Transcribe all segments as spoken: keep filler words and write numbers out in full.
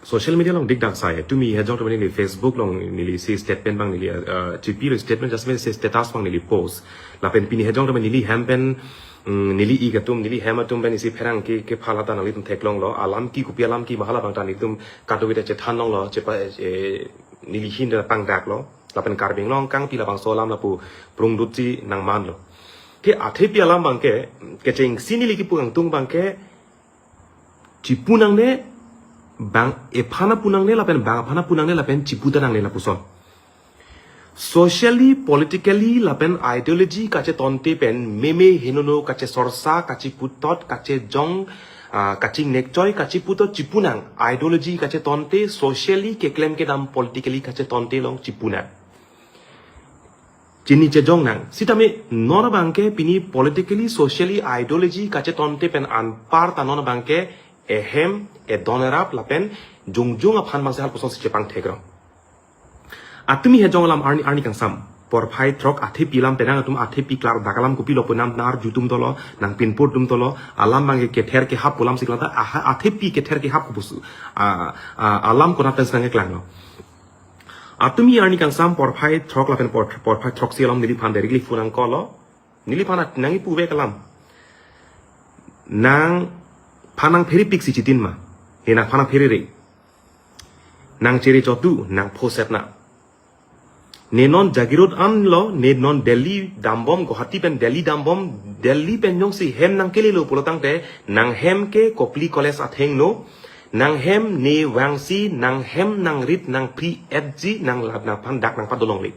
Social media along dik dak sai. Tumi hejong tumi neli Facebook along neli si statement abang neli, uh, chipilo statement just me si status abang neli post. Lapen pini hejong tumi neli hem pen, mm, neli ik atum, neli hem atum pen isi pherangke, kephala ta nanglitum theklonglo. Alam ke kopi alam ke ma hala abang ta nelitum kadokave ta chethan longlo, chepa, eh, neli hin ta pangdaklo. Lapen Karbi Anglong kangpi labangso alam lapu prungdut si nangmanlo. Ke athepi alam abangke, kechengsi neli kipu kangtung abangke, chipu nangne, bang ephan apu nangne lapen bang aphan apu nangne lapen chipu ta nangne lapuson. Socially, politically, lapen ideology kachetonte pen meme henono kachesorsa, kachiputot, kachejong, ah, kachingnekchoi, kachiputot chipu nang. Ideology kachetonte, socially keklem kedam, politically kachetonte along chipu nang. Chini chejong nang. Sitame non abangke pini politically, socially, ideology kachetonte pen anparta non abangke ehem, edon erap lapen jongjung aphan mangse halapuson si chepangthekrong. Atumi hejong alam arni, arni kangsam porphai throk athepi alam penang atum athepi klardak alam kopilo pu nang arju tum dolo, nang pinpur tum dolo, alam abangke kether kehap pu alam si klangta, aha, athepi kether kehap kopusi, ah, ah, alam konat pen si nangkeklanglo. Atumi arni kangsam porphai throk lapen por-, porphai throksi alam neliphan directly phone nangkolo. Neliphan at nangkipu vek alam. Nangphan nangphere pik si chitin ma. Ne nangphan nangphere re. Nangchere chotu, nangphoset na. Ne non jagirot anlo, ne non Delhi dambom, Guwahati pen Delhi dambom, Delhi pen jongsi hem nangkelelo pulotangte, nanghem ke Kopili College athengno, nanghem ne vangsi, nanghem nangrit, nangphri etji, nang lap nangphan dak nangpadolongle.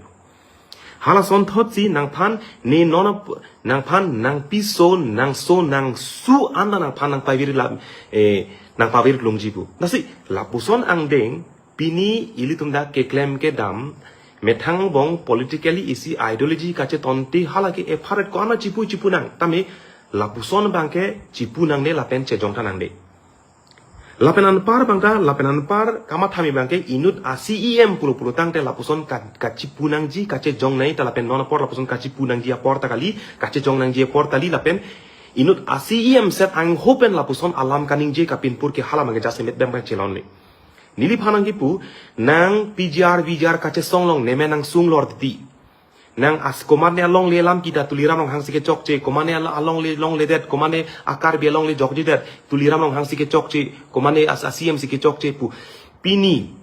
Hala asonthotsi nangphan ne non ap-, nangphan nangpiso, nangso, nangsu anta nangphan nangpavir lap, eh, nangpavir klungji pu. Lasi, lapuson angdeng, pini ilitum dak keklem kedam, methang angbong politically isi ideology kachetonte hala ke epharet ko-an chipu chipu nang. Tame lapuson abangke chipu nangne lapen chejong ta nangne. Lapen anpar abangta, lapen anpar kamathami abangke inut a-C E M pulo pulotangte lapuson ka-, kachipu nangji, kachejong nangji ta lapen non apor lapuson kachipu nangji apor ta kali, kachejong nangji apor ta kali lapen inut a-C E M set angho pen lapuson alam kaningje kapinpur ke hala abangke jasemet abang chelonle. Neliphan nangkipu, nang P G R, V G R kachesong along neme nangsung lor titi. Nang as komatne alongle alam kita Tuliram Ronghang si kechokche, komatne ala-, alongle, longledet, komatne a-Karbi alongle jokjedet, Tuliram Ronghang si kechokche, komatne as a-C M si kechokche pu. Pini,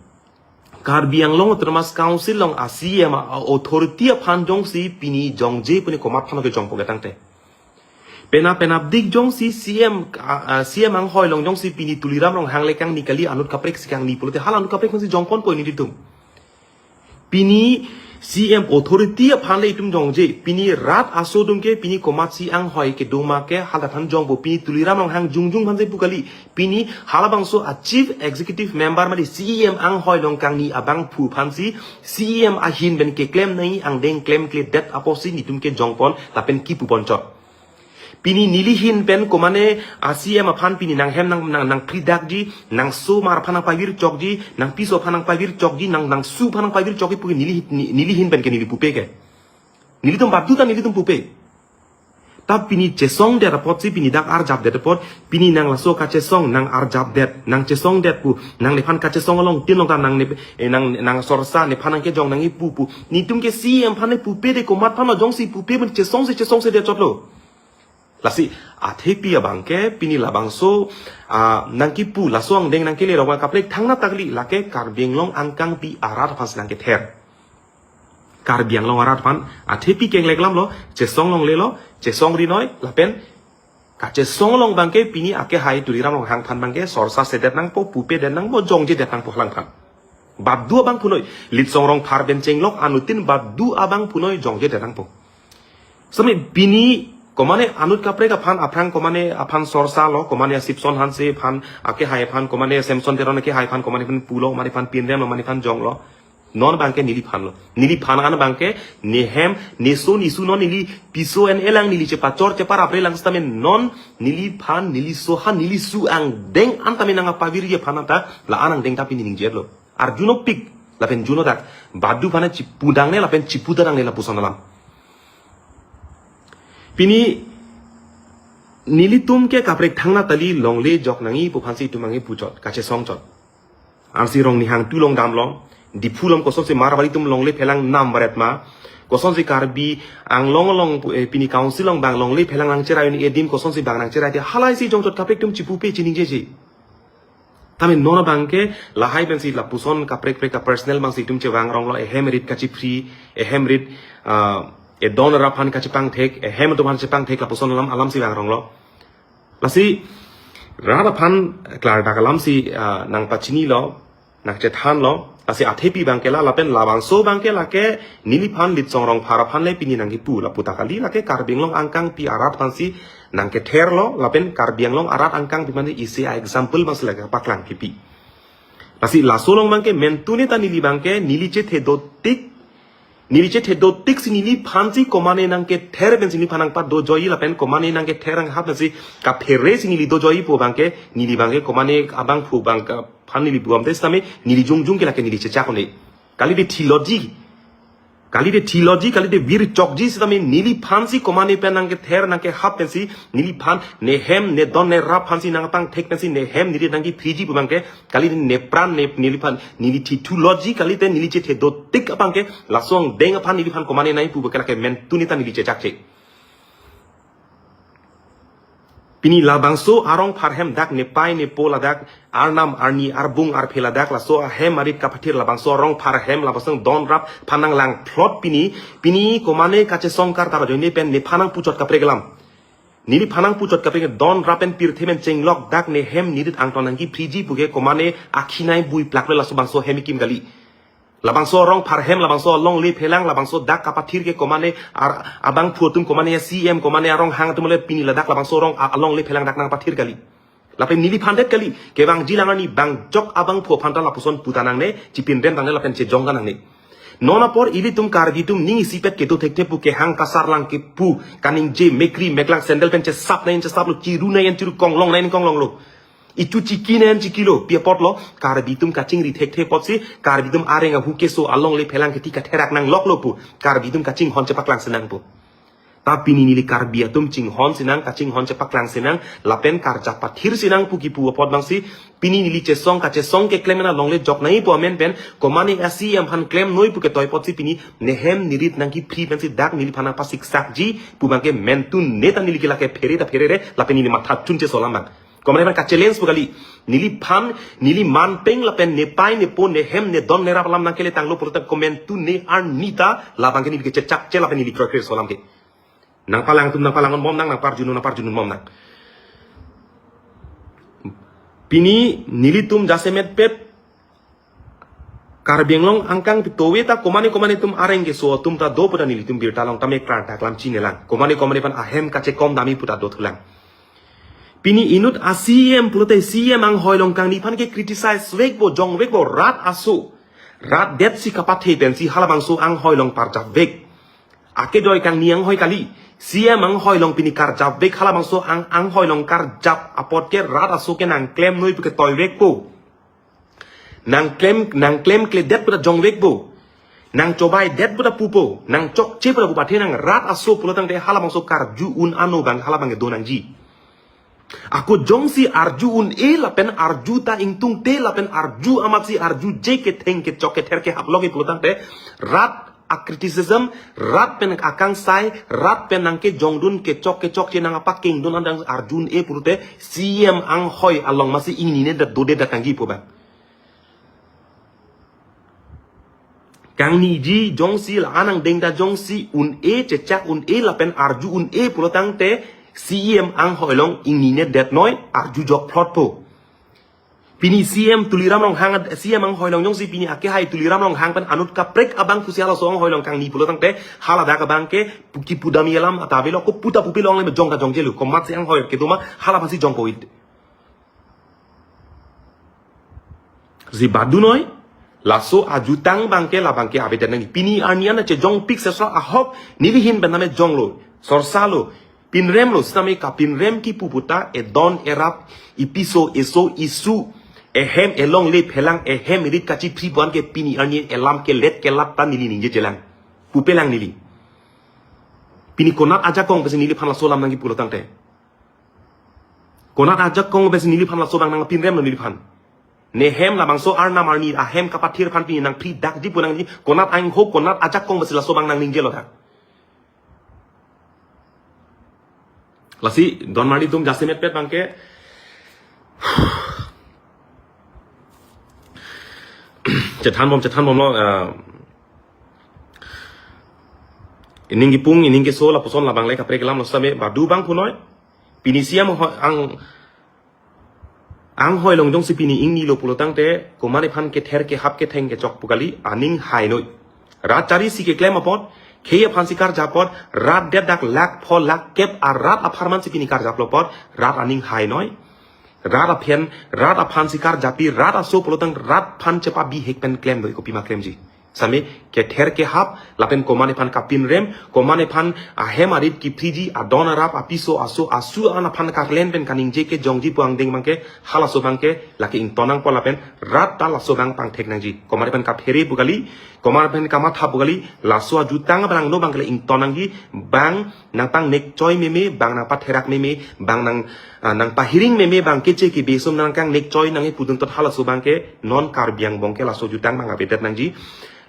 Karbi Anglong Autonomous Council along a-C M a, a-authority aphan jongsi pini jongje pu ne komat aphan kejongpo ketangte. Penap penapdik jongsi C M, a, a, C M anghoi along jongsi pini Tuliram Ronghang le kangni kali, anut kaprek si kangni pulote hala anut kaprek si jongponpo nelitum. Pini C M authority aphan le itum jongje, pini rat aso atum ke pini komatsi anghoi kedo ma ke hala aphan jongpo, pini Tuliram Ronghang jongjung aphansi pu kali, pini halabangso a-chief executive member mate C M anghoi along kangni abangphu aphansi C M ahin pen keklem nangji angdeng klemkledet apotsi nelitum ke jongpon lapen kipu ponchot. Pini nelihin pen komatne a-C M aphan pini nanghem nang, nang, nangphridakji, nangsomar aphan nangpavir chokji, nangpiso aphan nangpavir chokji, nang, nangsu aphan nangpavir chokji pu ke neli, ni-, nelihin pen ke neli pupe ke. Nelitum badu ta nelitum pupe. Ta pini chesongdet apotsi pini dak arjapdet apot, pini nang laso kachesong, nang arjapdet, nang chesongdet pu, nang nephan kachesong along tin along ta nang ne, eh, nang, nangsorsa nephan nangkejong nangkipu pu. Nelitum ke C M aphan ne pupe de komat aphan lo jongsi pupe pu chesongse chesongsedet chotlo. Lasi, athepi abangke, pini labangso, ah, nangkipu, laso angdeng nangkele rong kaprek thangnatta kali, lake Karbi Anglong angkangpi arat aphansi nangkether. Karbi Anglong arat aphan, athepi kenglek alam lo, chesong longle lo, chesong rinoi, lapen, kachesong along abangke, pini akehai Tuliram Ronghang aphan abangke, sorsasedet nangpo, pupedet nangpo, jongjedet nangpo halaphan. Badu abangphu noi, Litsong Rongphar pen chenglok anuttin badu abangphu noi, jongjedet nangpo. Sami pini, komatne anut kaprek aphan, aphrang komatne aphan sorsa lo, komatne Sipson Hanse aphan, akehai aphan, komatne Samson Teron akehai aphan, komatne aphan pulo, komatne aphan pinrem lo, komatne aphan jonglo. Non abangke neliphan lo. Neliphan an abangke, nehem, neso, nesu non neli, piso en elang neli chepachor, cheparapre lang sitame non, neliphan, neliso aphan, nelisu angdeng an tame nangpavirji aphan ta, la-an angdeng ta pini ningje lo. Arjunopik, lapen junodak, badu aphan chipu nangne, lapen chipuda nangne lapuson alam. Pini nelitum ke kaprek thangnatta kali longle jok nangji pu aphansi itum nangkipuchot, kachesongchot. Ansi Rongnihang tu along damlo. Diphu along kosonsi Marwari atum longle phelang nam varet ma. Kosonsi Karbi Anglong along, eh, pini council along bang longle phelang nangcherai un-e adim kosonsi bang nangcherai te halaisi jongchot kaprek atum chipupe chiningjeje. Tame non abangke lahai pensi lapuson kaprek prek ka personal bangsi itum chevang ronglo, ehem rit kachipri, ehem rit, ah, edon rap aphan kachepangthek, ehem atum aphan chepangthek lapuson alam alamsi vang ronglo. Lasi rat aphan klardak alamsi, ah, nangpachinilo, nangchethanlo. Lasi athepi abangke la lapen labangso abangke lake neliphan Litsong Rongphar aphan le pini nangkipu lapu ta kali, lake Karbi Anglong angkangpi arat aphansi nangketherlo lapen Karbi Anglong arat angkangpi mane isi a-example bangsi lake paklang kipi. Lasi laso along abangke mentune ta neli abangke neli chethe dotik, neli chethe dotik si neliphansi komane nangkether pensi neliphan nangpado joi lapen komane nangkether nanghap pensi kaphere si neli do joi pu abangke neli abangke komane abangphu abangke aphan neli buam te sitame neli jongjong ke lake neli chechak un-e. Kalite theology, kalite theology, kalite vir chokji sitame neliphansi komane pen nangkether nangkehap pensi neliphan nehem nedon nerap aphansi nangpangthek pensi nehem neli nangkiphriji pu abangke kalite nepran ne neliphan neli thithuloji, kalite neli chethe dotik abangke laso angdeng aphan neliphan komane nangpu abangke lake mentune ta neli chechakche. Pini labangso arong pharhem dak nepai nepo ladak arnam arni arbung arphe ladak laso ahem arit kapathir labangso arong pharhem labangso don rap aphan nanglangphlot pini, pini komane kachesong karta ajoine pen nephan nangpuchot kaprek alam. Neliphan nangpuchot kaprek don rap pen pirthe pen chenglok dak nehem nerit angton nangkiphriji puke komane akhinai bui plak le laso bangso hem ikim kali. Labangso arong pharhem, labangso alongle phelang, labangso dak kapathir ke komane ar-, abangphu atum komane C M komane aronghang atum le pini ladak labangso arong a-, alongle phelang dak nangpathir kali. Lapen neliphan det kali, kevangji lang arni bang jok abangphu aphan ta lapuson puta nangne, chipinrem nangne lapen chejong ta nangne. Non apor ilitum Karbi atum ning isipet kedo thekthe pu kehang kasarlang kepu kaningje mekri meklang sandal pen chesap nangin chesaplo, chiru nangin chiru, konglong nangin konglonglo. Ichu chiki nangin chikilo, pi apotlo, Karbi atum kachingri thekthe apotsi, Karbi atum areng ahu keso alongle phelang keti katherak nangloklo pu, Karbi atum kachinghon chepaklangsi nang pu. Ta pini neli Karbi atum chinghonsi nang, kachinghon chepaklangsi nang, lapen karjap pathirsi nang pu kipu apot bangsi, pini neli chesong kachesong keklem na longle jok nangji pu amen pen, komane a-C M aphan klemnoi pu ketoi apotsi pini, nehem nerit nangkiphri pensi dak neliphan nangpasiksakji, pu abangke mentune ta neli ke lake phere ta pherere, lapen neli matha chunche so alam abang. Komane aphan ka-challenge pu kali. Neliphan, neli manpeng lapen nepai nepo nehem nedon nerap alam nangkele tanglo pulote komentune arni ta labangke neli ke chechakche lapen neli kroikre so alam ke. Nangpalang atum nangpalang un bom nang, nangparjun un nangparjun un bom nang. Pini nelitum jasemet pet Karbi Anglong angkangpi towe ta komane komane atum areng keso atum ta do pu ta nelitum birta long tame klardak alam chinelang. Komane komane aphan ahem kachekom dami pu ta dothulang. Pini inut a-C M pulote C M anghoi along kangni aphan ke criticize vekpo, jong vekpo, rat aso. Rat detsi kapathe pensi halabangso anghoi along parjapvek. Akedoi kangni anghoi kali. C M anghoi along pini karjapvek halabangso ang, anghoi along karjap apot ke rat aso ke nangklemnoi pu ketoi vekpo. Nangklem, nangklemkledet pu ta jong vekpo. Nangchobaidet pu ta pupo. Nangchokche pu ta pu pathe nang rat aso pulo tangte halabangso karju un ano abang halabang kedo nangji. Ako jongsi arju un-e lapen arju ta ingtungte lapen arju amatsi arjuje ketheng kechok kether kehap lok pulo tangte rat a-criticism, rat pen akangsai, rat pen nangkejongdun kechok kechokche nangpakengdun an dang arju un-e pulote C M anghoi along amatsi ingnine dat dode dat nangji pu abang. Kangniji jongsi la-an angdeng ta jongsi un-e chechak un-e lapen arju un-e pulo tangte C M anghoi along ingnine detnoi arju jokphlotpo. Pini C M Tuliram Ronghang, C M anghoi along jongsi pini akehai Tuliram Ronghang pen anut kaprek abang pusi halaso anghoi along kangni pulo tangte haladak abangke pu-, kipu dami alam ta avelo, ko pu ta pupe longle jong ta jongjelo, komatsi anghoi kedo ma hala aphansi jongpo it. Si badunoi, laso ajutang abangke labangke avedet nangji. Pini arni an chejongpik sesra ahok neli ahin pen tame jonglo, sorsalo, pinremlo, sitame kapinrem kipu pu ta edon erap, ipiso eso isu, ehem elongle phelang, ehem erit kachiphri pu an ke pini arni elam kelet kelat ta neli ningjejelang. Pupelang neli. Pini konat ajakong pensi neliphan laso alam nangkipulo tangte. Konat ajakong pensi neliphan laso abang nangpinremlo neliphan. Ne hem labangso arnam arni ahem kapathir aphan pini nangphri dakji pu nangji, konat angho, konat ajakong basi laso abang nangningjelo dak. Lasi don marli atum jasemetpet abangke chethanbom, chethanbomlo, ah, ining kipung, ining keso lapuson labang le kaprek alam lo same badu abang punoi. Pini C M ho-, ang, anghoi along jongsi pini ingnilo pulo tangte, komat aphan kether kehap ketheng kechok pu kali, aning hainoi. Rat chari si keklem apot, khei aphan si karja apot, rat det dak lakh pho lakh kep arat apharman si pini karjaplo apot, rat aning hainoi. Rat aphan, rat aphan si karjapi, rat aso pulo tang rat aphan chepabihek pen klemdoi, kopima klemji. Same kether kehap, lapen komat aphan kapinrem, komat aphan ahem arit kiphriji, adon arap, apiso aso, asu an aphan karlen pen kaningje kejongji pu angdeng abangke, halaso abangke, lake ington nangpo lapen, rat ta laso abang pangthek nangji. Komat aphan kaphere pu kali, komat aphan kamatha pu kali, laso ajutang abang no abangke le ington nangji, bang nangpangnek choi meme, bang nangpatherak meme, bang nang, ah, nangpahiring meme, bang keche kebe sum nangkangnek choi nangji pudun tot halaso abangke non Karbi angbong ke laso ajutang abang avedet nangji.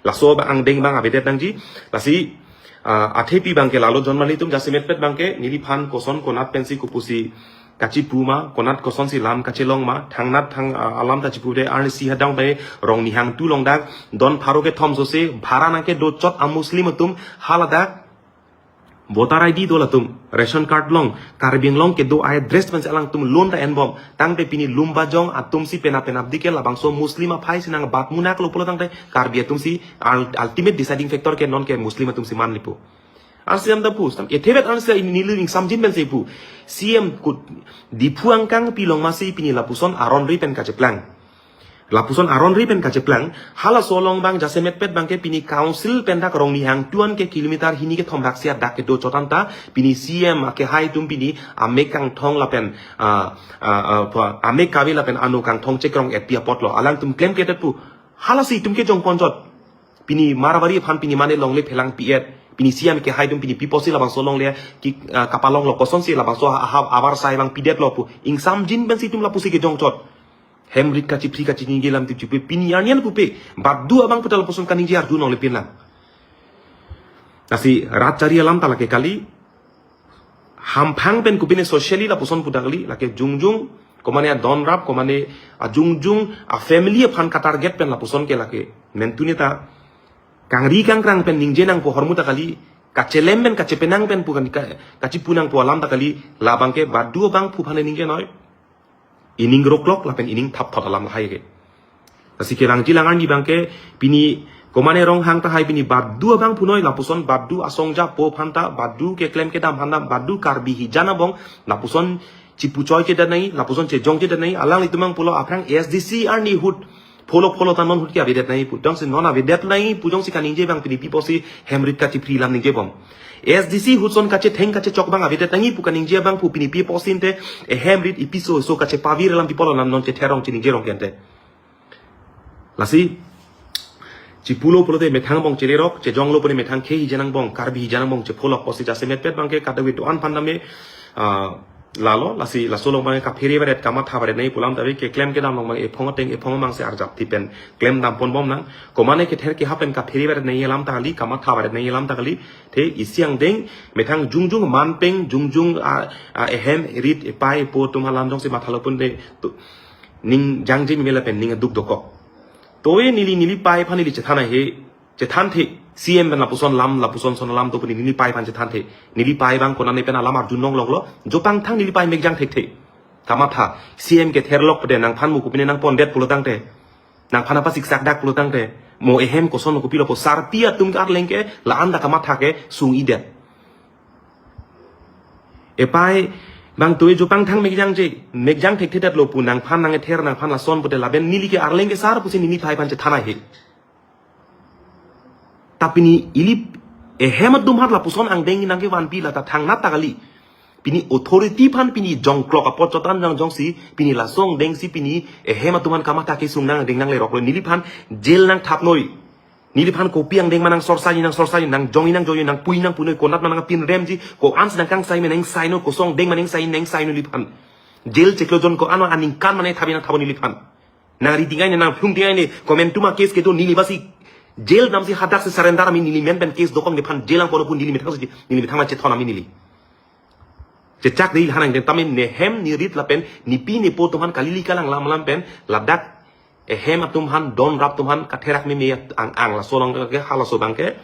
Laso abang angdeng abang avedet nangji. Lasi, ah, athepi abangke lalo don marli atum jasemetpet abangke neliphan koson konat pensi kopusi kachipu ma, konat kosonsi lam kachelong ma, thangnat thang, ah, alam ta chipude arnisi hadang bai Rongnihang two along dak, don pharo kethom sose, bhara nangkedo chot a Muslim atum, haladak, voter I D do latum, ration card along, Karbi Anglong kedo a-address pensi alangtum loan ta enbom, tangte pini Lumbajong atum si penap penapdi ke labangso Muslim aphai si nangbatmunaklo pulo tangte, Karbi atum si ul-, ultimate deciding factor ke non ke Muslim atum si manlipo. Arsi am ta pu, stam, ethevet arsi ini neli ning samjin pensi pu. C M kut, Diphu angkang pilong masi pini lapuson aron ri pen kacheplang. Lapuson aron ri pen kacheplang, halaso along abang jasemetpet abangke pini council pen dak Rongnihang two an ke kilometer hini kethom dak sia dak kedo chot anta, pini C M akehai atum pini amek kangthong lapen, ah, ah, ah, pa, amek kave lapen ano kangthong chekrong etpi apotlo, alangtum klemkledet pu, halasi itum kejongpon chot. Pini Marwari aphan pini mane longle phelang pi-et. Pini C M akehai atum pini pi apotsi labangso longle ki, ah, kapalonglo, kosonsi labangso ha, ha, abar sai abang pidetlo pu. Ingsamjin pensi itum lapusi kejong chot. Hem rit kachiphri kachiningje alam tip chipu pini arnian pupe. Badu abang puta lapuson kaningje arju nongle pinlang. Lasi rat chari alam ta lake kali. Hamphang pen kopine socially lapuson pudak kali, lake jongjong, komane adon rap, komane ajungjung, a family aphan katarget pen lapuson ke lake. Mentune ta, kangri kangkrang pen ningje nangpo ahormu ta kali, kachelem pen kachepenang pen pu kan ka, kachipu nangpo alam ta kali, labangke badu abang phu aphan ningjenoi. Ining roklok lapen ining thapthot alam lahai ke. Lasi kelang jilang arni abangke pini komane Ronghang tahai pini badu abang punoi lapuson badu asong japo aphanta badu keklem kedam aphan ta badu Karbi hijan angbong lapuson chipuchoi chedat nai, lapuson chejong chedat nai, alanglitum abang pulo aphrang A S D C arni ahut pholo pholo ta non ahut ke avedet nai pu. Jongsi non avedet nai pu jongsi kaningje abang pini pi apotsi hem rit kachiphri alam ningjebom. A S D C ahut ason kachetheng kachechok abang avedet nai pu kaningje abang pu pini pi apotsi ante ehem rit ipiso so kachepavir alam pi apot alam non chetherong chiningjerong ke ante. Lasi chipulo pulote methang angbong chererok, chejonglo pune methang khei hijan angbong, Karbi hijan angbong chepholok apotsi jasemetpet abangke kadokave do-an aphan tame, ah, lalo, lasi laso along abang kaphere varet kamatha varet nai pu alam ta ave, keklem kedam along abang ephong ateng ephong amang si arjap ti pen klem damponbom nang. Komane kether kehap pen kaphere varet nai alam ta kali, kamatha varet nai alam ta kali. The isi angdeng methang jongjung manpeng jongjung, ah, ah, ehem rit epai epo atum alam jongsi mathalo pun de tu, ning jangje meme lapen ning aduk dokok. Toe neli neli pai aphan neli chethan ahe, chethanthe, C M pen lapuson alam, lapuson ason alam to puni neli pai aphan chethanthe. Neli pai abang konane pen alam arjun longloklo, jopangthang neli pai mekjang thekthe. Kamatha, C M ketherlok pede nangphan mo kopine nangpondet pulo tangte. Nangphan apa siksak dak pulo tangte. Mo ehem koson kopilo pu sarpi atum ke arleng ke, la-an ta kamatha ke, sung-idet. Epai, bang toe jopangthang mekjangje, mekjang thekthedetlo pu nangphan nangether nangphan lason pute lapen neli ke arleng ke sar pusi neli pai aphan chethana he. Ta pini ili ehem atum hat lapuson angdeng nangkevanpi la ta thangnat ta kali. Pini authority aphan pini jongklok apot chotan jang jongsi pini laso angdengsi pini ehem atum aphan kamatha kesung nang angdeng nangleroklo neliphan jail nangthapnoi. Neliphan kopi angdeng ma nangsorsa ji nangsorsa ji nangjong ji nangjong ji nangpui nangpunoi konat ma nangpinremji ko-ansi nangkangsai ma nangsainoi koson angdeng ma nangsainoi nangsainoi neliphan. Jail chiklo jon ko-an ma aningkan ma nangthap ji nangthapnoi neliphan. Nang ri tingai ne, nang phlung tingai ne, komantu ma case kedo, neli basi jail damsi hadak si surrender ami, neli men pen case dokok nephan jail angkon pu neli methang si, neli methang ma chethon ami neli. Chechak dei hanang den tame nehem nerit lapen nepi nepo atum aphan kalili kalang lam lam pen ladak ehem atum aphan don rap atum aphan katherak meme ang ang laso along ke halaso abang ke.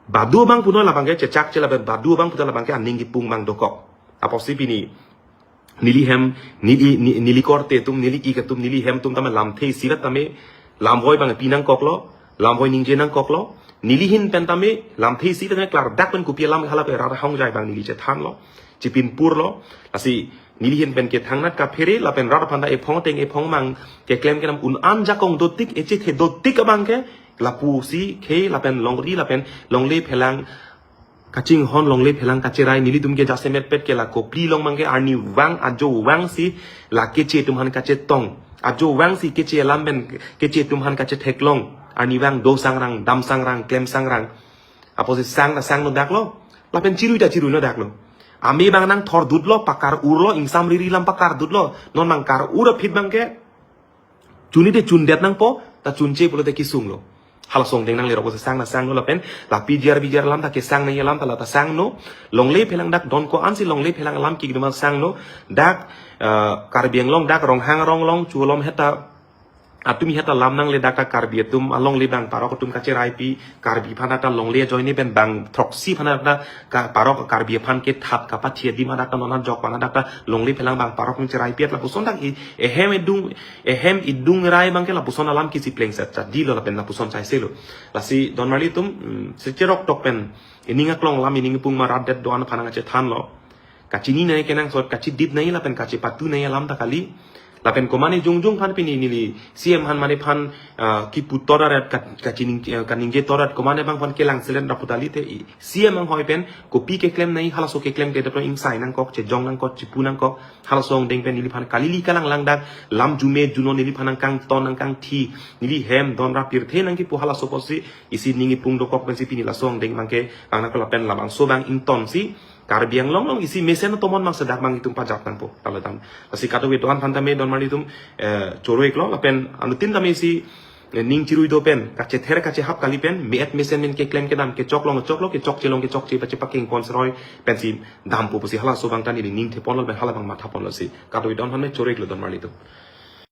Badu abang puno labang ke chechak che lapen badu abang puta labang ke aning kipung abang dokok. Apotsi pini neli hem, neli, ni- neli korte atum, neli ik atum, neli hem atum tame lamthe isivet tame lamvoi abang pi nangkoklo, lamvoi ningje nangkoklo, neli ahin pen tame lamthe isivet tame klardak pen kopi alam hala pe rat ahongjai abang neli chethanlo, chipinpurlo, lasi neli ahin pen kethangnat kaphere, lapen rat aphan ta ephong ateng ephong amang keklem kedam un-an jakong dotik, echethe dotik abang ke, lapusi khei, lapen longri, lapen longle phelang kachinghon, longle phelang kacherai, nelitum ke jasemet pet ke la kopli along abang ke arnivang, ajovang si la keche atum aphan kachetong. Ajovang si keche alam pen keche atum aphan kachetheklong. Arnivang do sangrang, dam sangrang, klem sangrang. Apotsi sang ta sangno daklo. Lapen chirui ta chiruino daklo. Ame abang nangthor dutlo, pakar urlo, ingsam riri alam pakar dutlo. Non nangkar ur aphi abang ke chuni te chundet nangpo, ta chunche pulote kesunglo. Halaso angdeng nanglerok pusi sang ta sangno lapen la P G R V G R alam ta kesang nangji alam ta la ta sangno. Longle phelang dak don ko-an si longle phelang alam kidima sangno. Dak, eh, Karbi Anglong dak Ronghang Ronglong Chuolom heta atum heta lam nangle dak ta Karbi atum alongle abang parok atum kacheraipi, Karbi aphan ta longle ajoine pen bang throksi aphan ta ka parok Karbi aphan kethat kapathi adim adak ta non ajok aphan adak ta longle phelang abang parok nangcheraipi at lapuson dak i- ehem edung, ehem idung rai abang ke lapuson alam kisi plengset chadilo lapen lapuson chaiselo. Lasi don marli atum, mm, secherok tok pen ining aklong alam ining pung ma rat det do-an aphan nangchethanlo. Kachini nangji kenangsot, kachidit nangji lapen kachepatu nangji alam ta kali. Lapen komane jongjong aphan pini neli C M aphan mane aphan, ah, kipu toraret kat- kachining, eh, kaningje toraret komane abang aphan kelang selen rapu ta kalite i- C M anghoi pen kopi keklem nangji halaso keklem te daplo ingsai nangkok, chejong nangkok, chipu nangkok, halaso angdeng pen neliphan kalili kalang lang dak, lam jume juno neliphan nangkangton nangkangthi, neli hem don rap pirthe nangkipu halaso apotsi isi ning ipung dokok pensi pini laso angdeng abang ke, bang nangkok lapen labangso abang ingtonsi, Karbi Anglong along isi mesen tomon abang sedak abang itum pajat nangpo, talo dam. Lasi kadokave do-an aphan tame don marli atum, eh, choro-iklo, lapen anuttin tame isi, eh, ning chirui do pen, kachether kachehap kali pen, me-et mesen men keklem kedam, kechok along choklo, kechokche along kechokche, pache pakeng pon seroi, pensi dampo pusi halaso abang ta neli ning theponlo pen hala abang mathaponlo si. Kadokave do-an aphan me choro-iklo don marli atum.